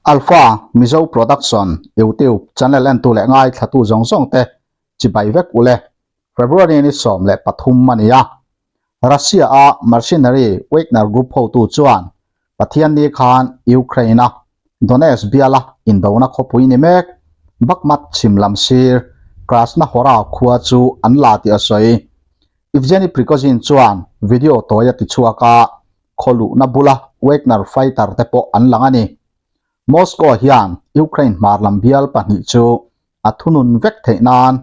Alpha Mizo Production YouTube channel entu leh ngaithlatu zawng zawng te chibai vek ule. February ni 13 a ni a. Russia a mercenary Wagner Group hotu chuan Pathianni khan Ukraine a Donetsk biala indona khawpui ni mek Bakhmut chhim lam sir Krasna Hora khua chu an la tih a sawi. Evgeny Prigozhin chuan video tawi a ti chhuak a, khaw luhna bula Wagner fighter te pawh an lang a ni. Moscow hian Ukraine hmar lam bial pahnih chu a thunun vek theih nan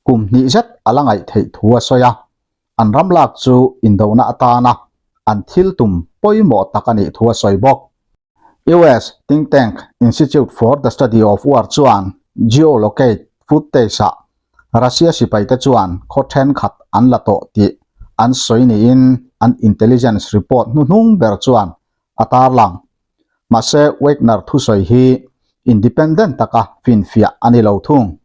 kum hnih zet a la ngaih theih thu a sawi a, an ram lak chu indona atana an thil tum pawimawh tak a nih thu a sawi bawk. US think tank Institute for the Study of War chuan geolocate footage-ah Russia sipaite chuan khaw thenkhat an la tawh tih an sawi niin an intelligence report hnuhnung ber chuan a tarlang. Mahse Wagner thusawi hi independent taka finfiah a ni lo thung.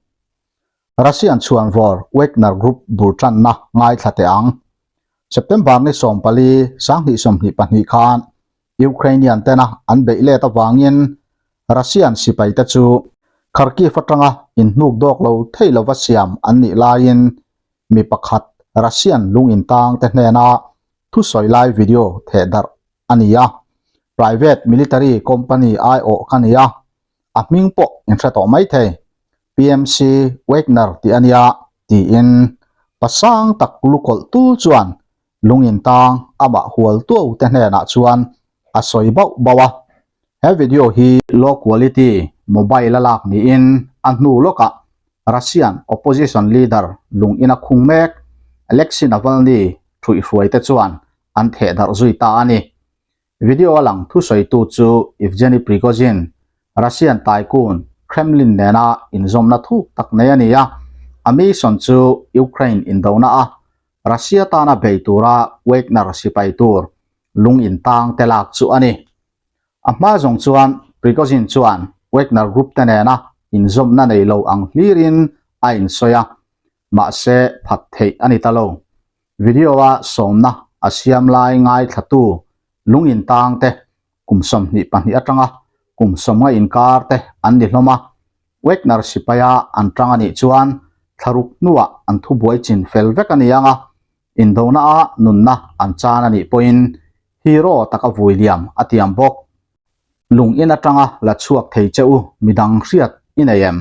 Russian chhuanvawr Wagner Group bul tanna ngaithla teh ang. September ni 14, 2022 khan Ukrainian tena an beih let avangin Russian sipaite chu Kharkiv atanga inhnuk dawk lo thei lova siam an nih laiin mi pakhat Russian lung intang te hnena thusawi lai video thehdarh a ni a. Private military company aiawh ka ni a, a hming pawh in hre tawh mai thei. PMC Wagner tih a nia tiin pasang tak lukawlh tul chuan lung intang amah hual tuau te hnenah chuan a sawi bauh bauh a. He video hi low quality mobile a lak niin a hnu lawkah Russian opposition leader lung ina khung mek Alexei Navalny thuihhruai te chuan an thehdarh zui ta a ni. Video a lang thusawitu chu Evgeny Prigozhin, Russian tycoon Kremlin nena inzawmna thuk tak nei a ni a, a mission chu Ukraine indona a Russia tana bei tura Wagner sipai tur lung intang te lak chu a ni. A hma zawng chuan Prigozhin chuan Wagner Group te nena inzawmna nei lo ang hlirin a insawi a, mahse phat theih a ni ta lo. Video-a sawmna a siam lai ngaithlatu lung intang te kum 22 atanga kum 50 inkar te an ni hlawm a, Wagner sipaia an tang a nih chuan thlaruk hnuah an thubuai chin fel vek a ni ang a, indona-a nunna an chan a nih pawhin hero taka vui liam a tiam bawk. Lung in atanga la chhuak thei che u midang hriat i nei em?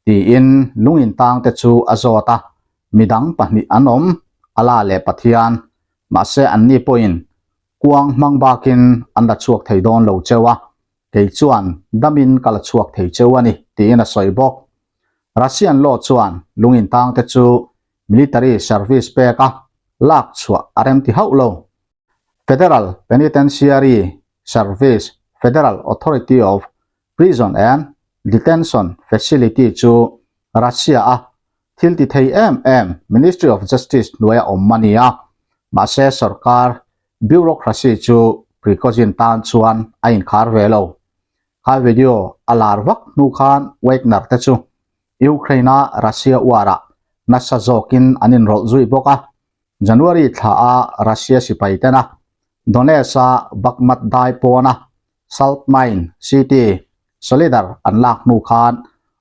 tiin lung intang te chu a zawt a, midang pahnih an awm, Allah leh Pathian, mahse anni pawhin kuang hmang bakin an la chhuak thei dawn lo cheu a, kei chuan damin ka la chhuak thei cheu a ni, tiin a sawi bawk. Russian law chuan lung intangte chu military service peka lak chhuah a remti hauh lo. Federal Penitentiary Service, Federal Authority of Prison and Detention Facility chu Russia-a thil ti thei em em Ministry of Justice hnuaia awm a ni a, mahse sorkar bureaucracy chu Prigozhin tan chuan a inkhar ve lo. Kha video a lar vak hnu khan Wagner te chu Ukraine-a Russia uarah nasa zawkin an inrawlh zui bawk a, January thla a Russia sipai tena Donetsk-a Bakhmut dai pawna Salt Mine City Soledar an lak hnu khan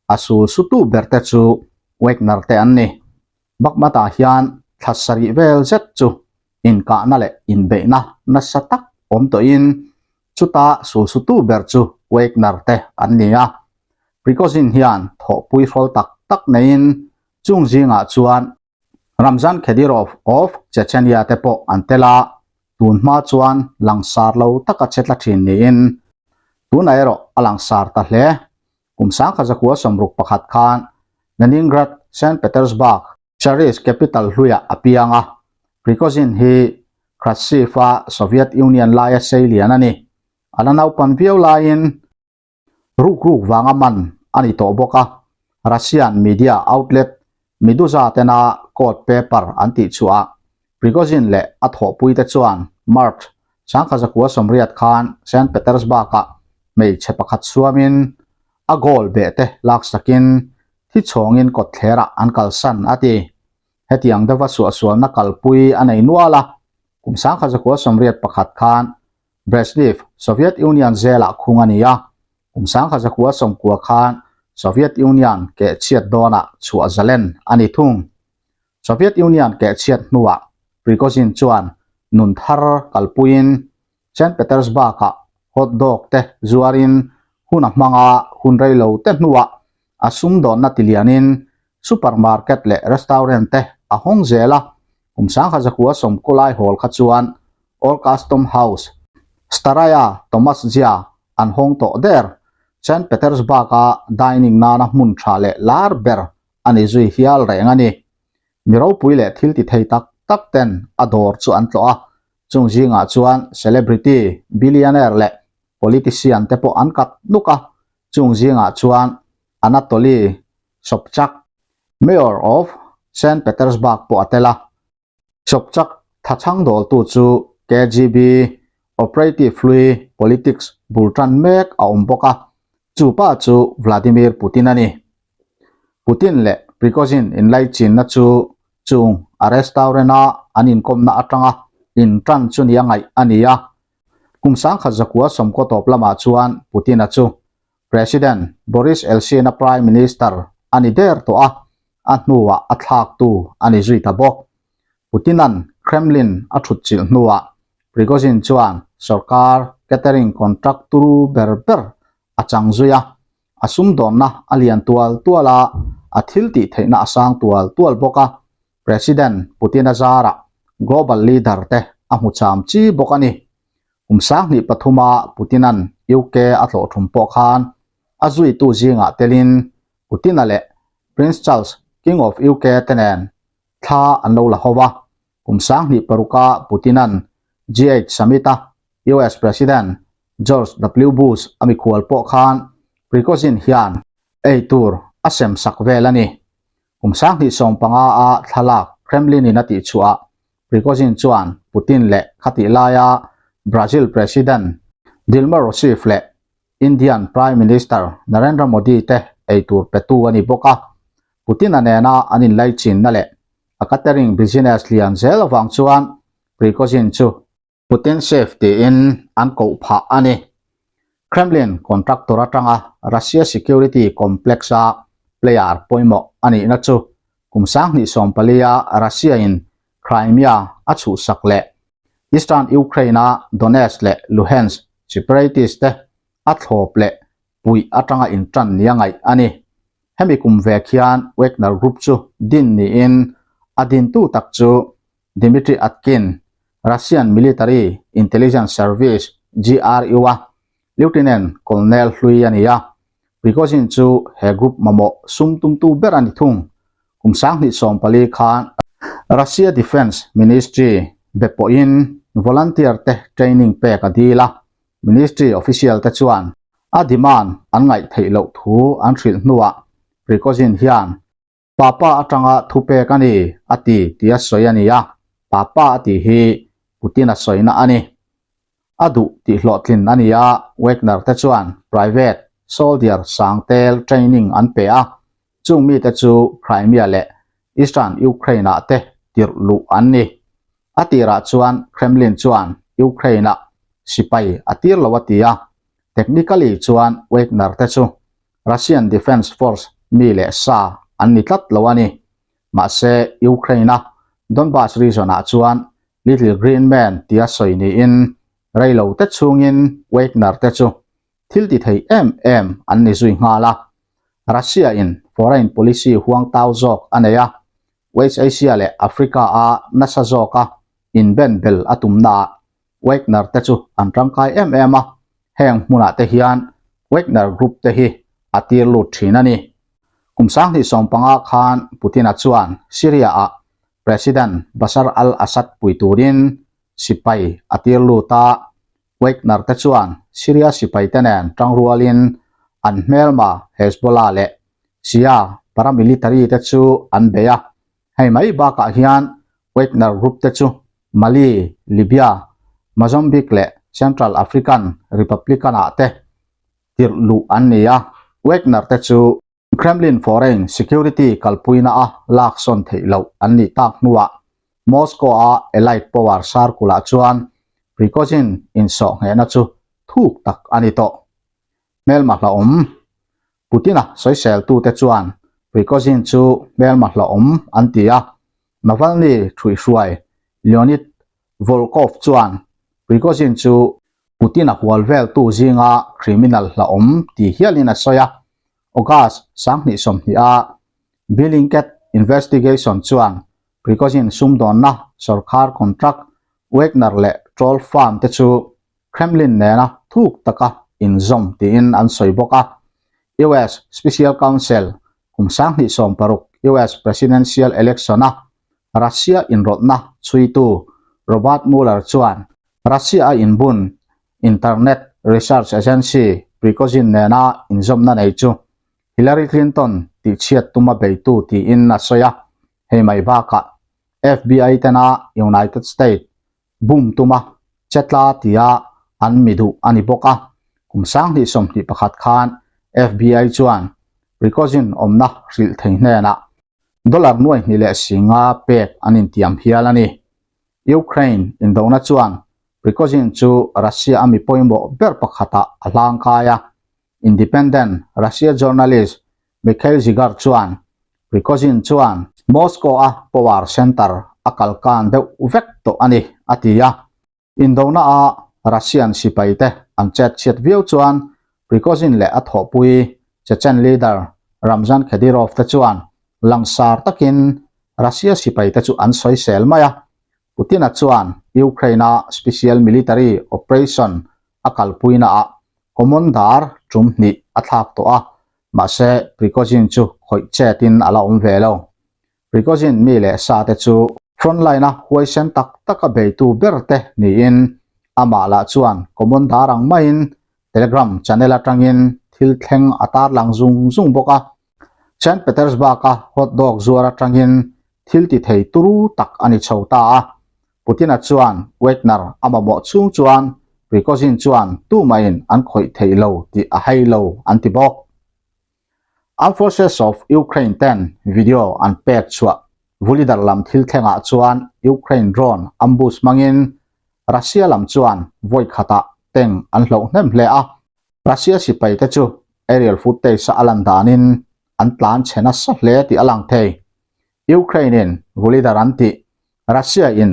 a sul sutu ber te chu Wagner te an ni. Bakhmut-ah hian thla sarih vel zet chu inkahna leh inbeihna nasa tak awm tawhin chuta sul sutu ber chu Wagner te an ni a. Prigozhin hian thawhpui hrawl tak tak neiin chung zingah chuan Ramzan Kadyrov of Chechnya te pawh an tel a, tun hma chuan langsar lo taka che tla thin niin tunah erawh a langsar ta hle. Kum 1961 khan Leningrad, Saint Petersburg, Tsarist capital hluiah a piang a, Prigozhin hi Khrushchev-a Soviet Union laia seilian a ni. A la naupan viau laiin Ruk ruk vanga man a ni tawh bawk a, Russian media outlet Meduza tena court paper an tih chhuah Prigozhin leh a thawhpuite chuan March 1980 khan Saint Petersburg-ah hmeichhe pakhat suamin a gold behte laksakin thi chhawngin kawtthlerah an kalsan a ti. Hetiang deuha suahsualna kalpui a nei nual a, kum 1981 khan Brezhnev, Soviet Union zelah khung a ni a. Kum 1990 khan Soviet Union keh chhiat dawnah chhuah zalen a ni thung. Soviet Union keh chhiat hnuah Prigozhin chuan nun thar kalpuiin Saint Petersburg-ah hot dog te zuarin hun a hmang a, hun rei lo te hnuah a sumdawnna tilianin supermarket leh restaurant te a hawng zel a, kum 1990 lai hawl kha chuan Old Custom House, Staraya Tomasja an hawng tawh der. Saint Petersburg-a dining nana hmun tha leh lar ber a ni zui hial reng a ni. Mi ropui leh thil ti thei tak tak ten a dawr chu an tlawh a, chung zingah chuan celebrity, billionaire leh politician te pawh an kat nuk a, chung zingah chuan Anatoly Sobchak, Mayor of Saint Petersburg pawh a tel a. Sobchak thachhang dawltu chu KGB operative hlui politics bul tan mek a awm bawk a, chu pa chu Vladimir Putin a ni. Putin leh Prigozhin inlaichinna chu chung a restaurant-a an inkawmna atanga intan chu nia ngaih a ni a. Kum 1990 tawp lamah chuan Putin-a chu President Boris Yeltsin-a Prime Minister a ni der tawh a, a hnuah a thlaktu a ni zui ta bawk. Putin-a'n Kremlin a thutchilh hnuah Prigozhin chuan sorkar catering contract turu ber ber a chang zui a, a sumdawnna a lian tual tual a, a thil tih theihna a sang tual tual bawk a, President Putin-a zarah global leader te a hmu cham chi bawk a ni. Kum 2003-a Putin-a'n UK a tlawh thum pawh khan a zuitu zingah telin Putin-a leh Prince Charles, King of UK te nen thla an lo la ho a. Kum 2006-a Putin-a'n G8 Summit-a US President George W. Bush a mikhual pawh khan Prigozhin hian ei tur a sem sak vel a ni. Kum 2015-a thlalak Kremlin-in a tihchhuah Prigozhin chuan Putin leh khatih laia Brazil President Dilma Rousseff leh Indian Prime Minister Narendra Modi te ei tur petu a ni bawk a. Putin-a nena an inlaichinna leh a catering business lian zel avang chuan Prigozhin chu Putin Chef tiin an koh phah a ni. Kremlin contractor atanga Russia security complex-a player pawimawh a nihna chu kum 2014-a Russia-in Crimea a chhuhsak leh Eastern Ukraine-a Donetsk leh Luhansk separatist te a thlawp leh puih atanga intan nia ngaih a ni. Hemi kum vek hian Wagner Group chu din niin a dintu tak chu Dmitry Utkin, Russian Military Intelligence Service, GRU-a Lieutenant Colonel hlui a ni a. Prigozhin chu he group mamawh sum tumtu ber a ni thung. Kum 2014 khan Russia Defence Ministry be pawhin volunteer te training pek a dil a, Ministry official te chuan a demand an ngaih theih loh thu an hrilh hnuah Prigozhin hian Papa atanga thupek a ni a ti tia sawi a ni a, Papa a tih hi Putin-a sawina a ni. A duh tih hlawhtlin a ni a, Wagner te chuan private soldier sang tel training an pe a, chung mite chu Crimea leh Eastern Ukraine-ah te tirh luh an ni. A tirah chuan Kremlin chuan Ukraine-ah sipai a tir lo a ti a, technically chuan Wagner te chu Russian Defence Force mi leh sa an ni tlat lo a ni. Mahse, Ukraine-a Donbas region-ah chuan Little Green Men tia sawi niin rei lo te chhungin Wagner te chu thil ti thei em em an ni zui nghal a. Russia-in foreign policy huang tau zawk a nei a, West Asia leh Africa-a nasa zawka inben bel a tumnaah Wagner te chu an tangkai em em a, heng hmunah te hian Wagner Group te hi a tir lut thin a ni. Kum 2015 khan Putin-a chuan Syria-ah President Bashar al-Assad pui turin sipai a tir lut a, Wagner te chuan Syria sipai te nen tangrualin an hmelma Hezbollah leh Shia paramilitary te chu an bei a, hei mai bakah hian Wagner Group te chu Mali, Libya, Mozambique leh Central African Republican-ah te tirh luh an ni a, Wagner te chu Kremlin foreign security kalpuina a laksawn theih loh an nih tak hnuah Moscow-a elite power circle-ah chuan Prigozhin insawh nghehna chu thuk tak a ni tawh. hmelma hlauhawm. Putin-a sawiseltute chuan Prigozhin chu hmelma hlauhawm an ti a, Navalny ṭhuihhruai Leonid Volkov chuan Prigozhin chu Putin-a hual veltu zinga criminal hlauhawm ti hialin a sawi a. August 2020 a Bellingcat investigation chuan Prigozhin sumdawnna sorkar contract Wagner leh troll farm te chu Kremlin nena thuk taka inzawm tiin an sawi bawk a. US Special Counsel kum 2016 US Presidential Election-a Russia inrawlhna chhuitu Robert Mueller chuan Russia-a inbun Internet Research Agency Prigozhin nena inzawmna nei chu Hillary Clinton tihchhiat tuma beitu tiin a sawi a. Hei mai bakah FBI tena United States bum tuma chetla tia an mi duh a ni bawk a. Kum 2021 khan FBI chuan Prigozhin awmna hrilh thei hnenah dollar nuai hnih leh singa pek an intiam hial a ni. Ukraine indona chuan Prigozhin chu Russia a mi pawimawh ber pakhatah a hlangkai a. Independent Russia journalist Mikhail Zygar chuan Prigozhin chuan Moscow-a power center a kalkan deuh vek tawh a ni, a ti a. Indona-a Russian sipaite an chet chhiat viau chuan Prigozhin leh a thawhpui Chechen leader Ramzan Kadyrov te chuan langsar takin Russia sipaite chu an sawisel mai a. Putin-a chuan Ukraine-a special military operation a kalpuinaah commander tum hnih a thlak tawh a, mahse Prigozhin chu khawih chetin a la awm ve lo. Prigozhin mi leh sa te chu frontline-a huaisen tak taka beitu ber te niin amah lah chuan commander ang maiin Telegram channel atangin thil thleng a tarlang zung zung bawk a. Saint Petersburg-a hot dog zuar atangin thil ti thei turu tak a ni chho ta a. Putin-a chuan Wagner a mamawh chhung chuan Prigozhin chuan tumahin an khawih theih lo tih a hai lo an ti bawk. Armed Forces of Ukraine ten video an pek chhuah Vuhledar lam thil thlengah chuan Ukraine drone ambush hmangin Russia lam chuan vawi khatah tank an hloh hnem hle a. Russia sipaite chu aerial footage-a a lan danin an tlan chhe nasa hle tih a lang thei. Ukraine-in Vuhledar an tih, Russia-in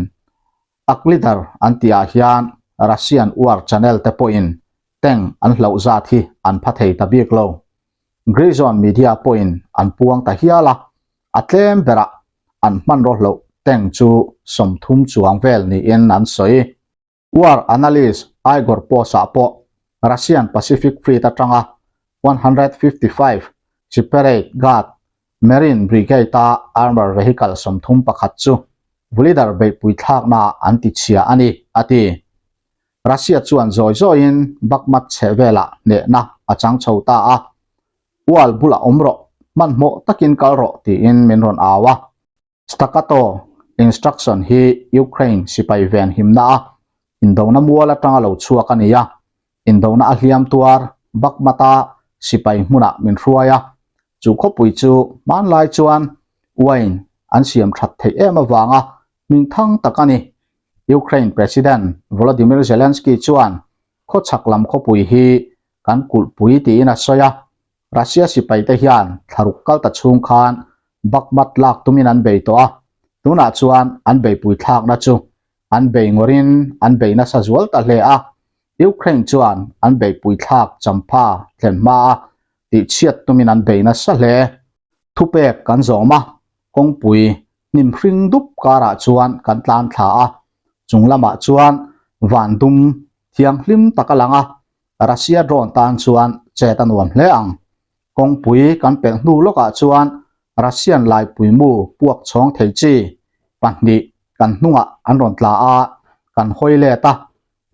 Aklidar an tihah hian Russian war channel te pawhin tank an hloh zat hi an pha thei ta bik lo. Grayzone media pawhin an puang ta hial a, a tlem berah an hmanraw hloh tank chu 30 chuang vel niin an sawi. War analyst Igor Post-ah pawh Russian Pacific Fleet atanga 155 Separate Guard Marine Brigade-a armour vehicle 31 chu Vuhledar beihpui thlaknaah an tichhia a ni, a ti. Russia chuan zawi zawiin Bakhmut chhehvelah hnehna a chang chho ta a, Wall bulah awm rawh, hmanhmawh takin kal rawh tiin min rawn au a. Staccato instruction hi Ukraine sipai ven himna a indona mual atanga lo chhuak a ni a, indona a hliam tuar Bakhmut-a sipai hmunah min hruai a, chu khawpui chu hmanlai chuan wine an siam that theih em avanga hmingthang tak a ni. Ukraine President Volodymyr Zelensky chuan khawchhak lam khawpui hi kan kulhpui tiin a sawi a, Russia sipaite hian thlaruk kal ta chhung khan Bakhmut lak tumin an bei tawh a, tunah chuan an beipui thlakna chu an bei ngawrin an bei nasa zual ta hle a, Ukraine chuan an beipui thlak champha thlen hma a tihchhiat tumin an bei nasa hle. Thupek kan zawm a, kawngpui hnim hring dup karah chuan kan tlan thla a, chung lamah chuan van dum thianghlim tak a lang a, Russia drone tan chuan chet a nuam hle ang. Kawngpui kan pelh hnu lawkah chuan Russian laipui mu puak chhawng thei chi pahnih kan hnungah an rawn tla a, kan hawi let a,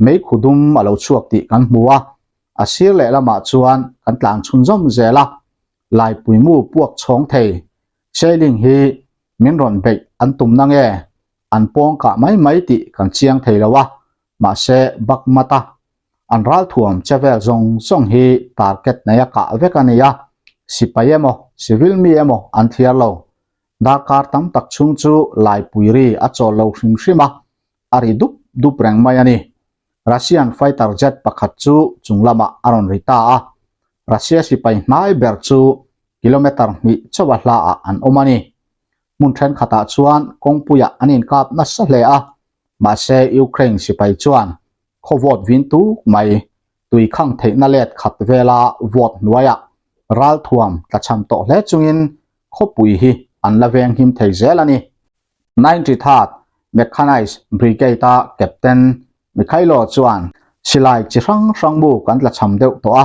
meikhu dum a lo chhuak tih kan hmu a, a sir lehlamah chuan kan tlan chhunzawm zel a, laipui mu puak chhawng thei sailing hi min rawn beih an tum na nge an pawng kah mai mai tih kan chiang thei lo a, mahse Bakhmut-a an ralthuam che vel zawng zawng hi target nei a kah vek a ni a, sipai emaw civil mi emaw an thliar lo. Darkar tam tak chhung chu laipui ri a chawl lo hrim hrim a, a ri dup dup reng mai a ni. Russian fighter jet pakhat chu chung lamah a rawn ri ta a. Russia sipai hnai ber chu kilometre hnih chauha hlaah an awm a ni. Hmun thenkhatah chuan kawngpuiah an inkap nasa hle a, mahse Ukraine sipai chuan khaw vote vin tuk mai tui khang theihna let khat vela vote hnuaiah ralthuam tlachham tawh hle chungin khawpui hi an la venghim thei zel a ni. 93rd Mechanized Brigade-a Captain Mikhailo chuan silai chi hrang hrang bu kan tlachham deuh tawh a,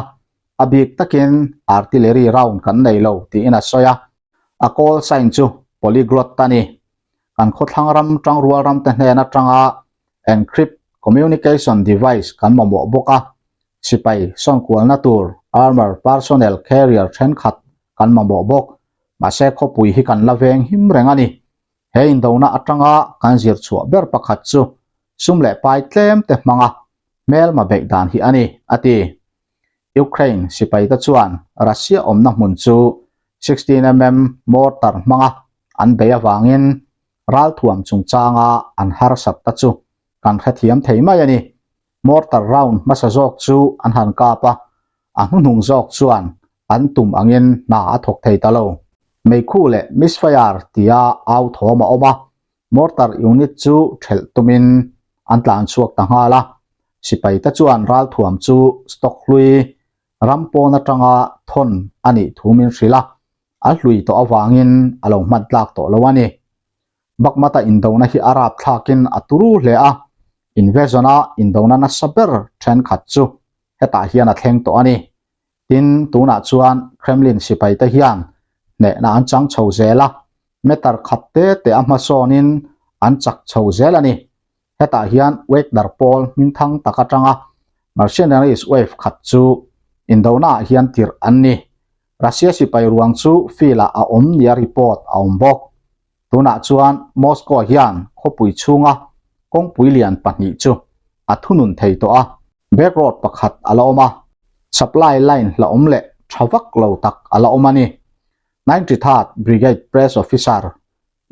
a bik takin artillery round kan nei lo tiin a sawi a. A call sign chu Polyglot a ni. Kan khawthlang ram tangrual ramte hnen atanga encrypt communication device kan mamawh bawk a, sipai sawnkualna tur armour personnel carrier thenkhat kan mamawh bawk. Mahse khawpui hi kan la veng him reng a ni. He indona atanga kan zir chhuah ber pakhat chu sum leh pai tlem te hmanga hmelma beih dan hi a ni, a ti. Ukraine sipaite chuan Russia awmna hmun chu 16mm mortar hmanga an bei avangin ralthuam chungchanga an harsat ta chu kan hrethiam thei mai a ni. Mortar round hmasa zawk chu an han kap a, a hnuhnung zawk chuan an tum angin hna a thawk thei ta lo. Meikhu leh misfire tia au thawm a awm a, Mortar unit chu thelh tumin an tlan chhuak ta nghal a, sipaite chuan ralthuam chu stock hlui ram pawn atanga thawn a nih thu min hrilh a, a hlui tawh avangin a lo hman tlak tawh lo a ni. Bakhmut-a indona hi a rap thlakin a turu hle a, invasion-a indona nasa ber thenkhat chu hetah hian a thleng tawh a ni. Tin, tunah chuan Kremlin sipaite hian hnehna an chang chho zel a, meter khat te te a hmasawnin an chak chho zel a ni. Hetah hian Wagner pawl hmingthang tak atanga mercenaries wave khat chu indonaah hian tirh an ni. Russia sipai ruang chu field-ah a awm nia report a awm bawk. Tunah chuan Moscow hian khawpui chhunga kawngpui lian pahnih chu a thunun thei tawh a. Back road pakhat a la awm a, supply line hlauhawm leh tha vak lo tak a la awm a ni. 93rd Brigade Press Officer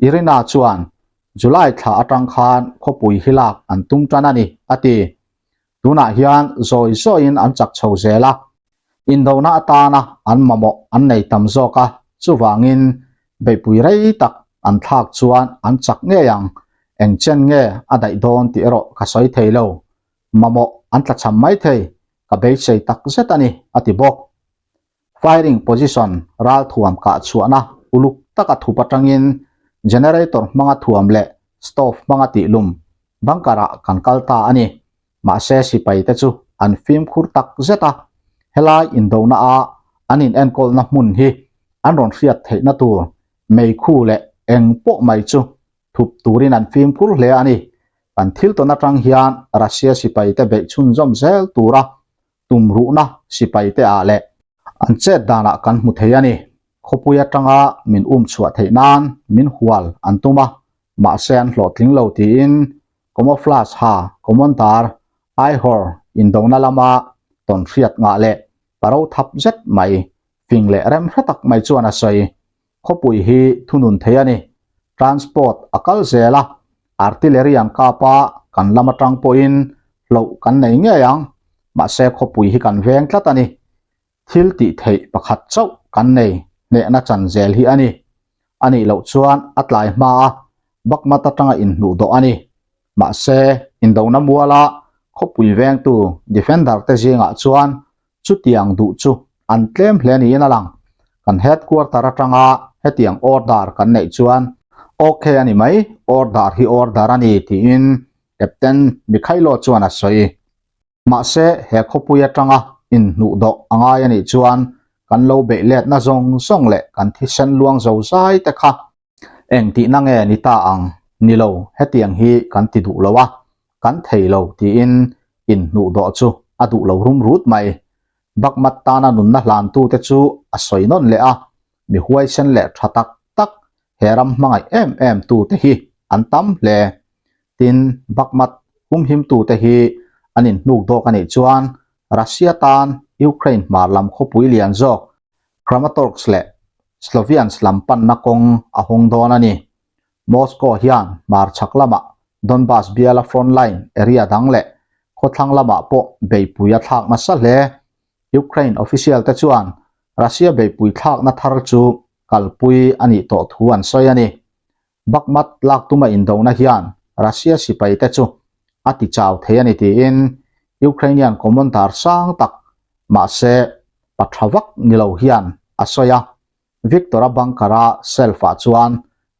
Irina chuan July thla atang khan khawpui hi lak an tum tan a ni, a ti. Tunah hian zawi zawiin an chak chho zel a, indona atana an mamawh an nei tam zawk a, chuvangin beihpui rei tak an thlak chuan an chak ngei ang, eng chen nge a daih dawn tih erawh ka sawi thei lo. Mamawh an tlachham mai thei, ka beisei tak zet a ni, a ti bawk. Firing position ralthuam kah chhuahna uluk taka thup atangin generator hmanga thuam leh stove hmanga tihlum bunker ah kan kal ta a ni. Mahse sipai te chu an fimkhur tak zet a, helai indona a an inenkawlna hmun hi an rawn hriat theihna tur meikhu leh eng pawh mai chu thup turin an fimkhur hle a ni. Kan thil tawn atang hian Russia sipai te beih chhunzawm zel tura tumruhna sipai te ah leh an chet danah kan hmu thei a ni. Khawpui atanga min um chhuah theih nan min hual an tum a, mahse an hlawhtling lo tiin camouflage ha Commander Aihawr indona lama tawn hriat ngah leh paro thap zet mai fing leh rem hre tak mai chuan a sawi. Khawpui hi thunun thei a ni. Transport a kal zel a, artillery an kap a, kan lam atang pawhin hloh kan nei ngei ang. Mahse khawpui hi kan veng tlat a ni. Thil tih theih pakhat chauh kan nei hnehna chan zel hi a ni. A nih loh chuan a tlai hma a, Bakhmut atanga inhnuh dawh a ni. Mahse indona muala khawpui vengtu defender te zingah chuan Chutiang duh chu an tlem hle niin a lang. Kan headquarter atanga hetiang order kan neih chuan ok a ni mai, order hi order a ni tiin Captain Mikhailo chuan a sawi. Mahse he khawpui atanga inhnuh dawh a ngai a nih chuan kan lo beih letna zawng zawng leh kan thisen luang zo zai te kha Eng tihna nge ni ta ang? Ni lo, hetiang hi kan ti duh lo a, kan thei lo tiin inhnuh dawh chu a duh lo rum rut mai. Bakhmut tana nunna hlantute chu a sawi nawn leh a, mi huaisen leh tha tak tak he ram hmangaih em em tute hi an tam hle. Tin, Bakhmut humhimtute hi an inhnuk dawk a nih chuan Russia tan Ukraine hmar lam khawpui lian zawk Kramatorsk leh Sloviansk lam panna kawng a hawng dawn a ni. Moscow hian hmar chhak lamah Donbas biala front line area dang leh khawthlang lamah pawh beipui a thlak nasa hle. Ukraine official te chuan Russia beihpui thlakna thar chu kalpui a nih tawh thu an sawi a ni. Bakhmut lak tuma indona hian Russia sipai te chu a ti chau thei a ni tiin Ukrainian commander sang tak mahse pa tha vak ni lo hian a sawi a. Victor-a bunker-a shelf-ah chuan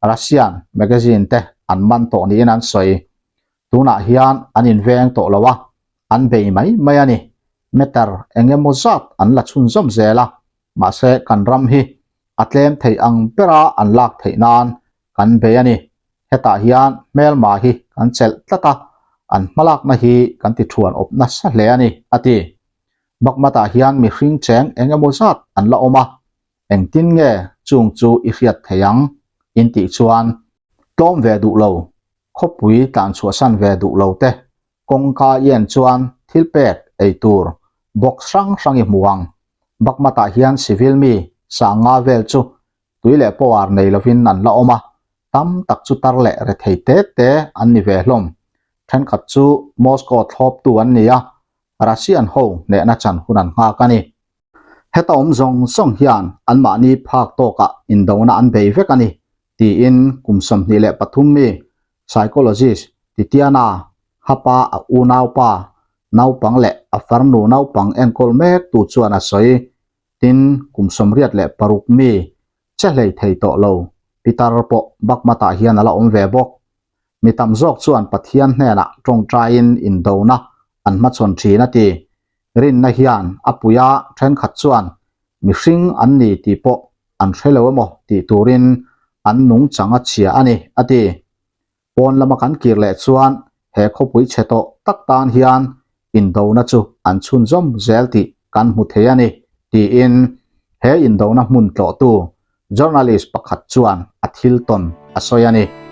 Russian magazine te an man tawh niin an sawi. Tunah hian an inveng tawh lo a, an bei mai mai a ni. Meter eng emaw zat an la chhunzawm zel a, mahse kan ram hi a tlem thei ang bera an lak theih nan kan bei a ni. Hetah hian hmelma hi kan chelh tlat a, an hmalakna hi kan ti thuan awp nasa hle a ni, a ti. Bakhmut-ah hian mihring cheng eng emaw zat an la awm a, engtin nge chung chu i hriat thei ang? In tih chuan tlawm ve duh lo, khawpui tlan chhuahsan ve duh lo te kawngka i en chuan thil pek ei tur box hrang hrang i hmu ang. Bakhmut-ah hian civil mi sanga vel chu tui leh power nei lovin an la awm a, tam tak chu tar leh rethei te te an ni ve hlawm. Thenkhat chu Moscow thlawptu an ni a, Russian ho hnehna chan hun an nghak a ni. Heta awm zawng zawng hian anmahni phak tawkah indona an bei vek a ni, tiin kum 23 mi psychologist Titiana Hapa a unaupa naupang leh a farnu naupang enkawl mektu chuan a sawi. Tin, kum 86 mi che hlei thei tawh lo Pitar pawh Bakhmut-ah hian a la awm ve bawk. Mi tam zawk chuan Pathian hnenah tawngtaiin indona an hmachhawn thin a ti. Rinna hian a pui a, thenkhat chuan mihring an ni tih pawh an hre lo emaw tih turin an nungchang a chhia a ni, a ti. Pawn lama kan kir leh chuan he khawpui chhe tawh tak tan hian indona chu an chhunzawm zel tih kan hmu thei a ni, tiin he indona hmun tlawhtu journalist pakhat chuan a thil tawn a sawi a ni.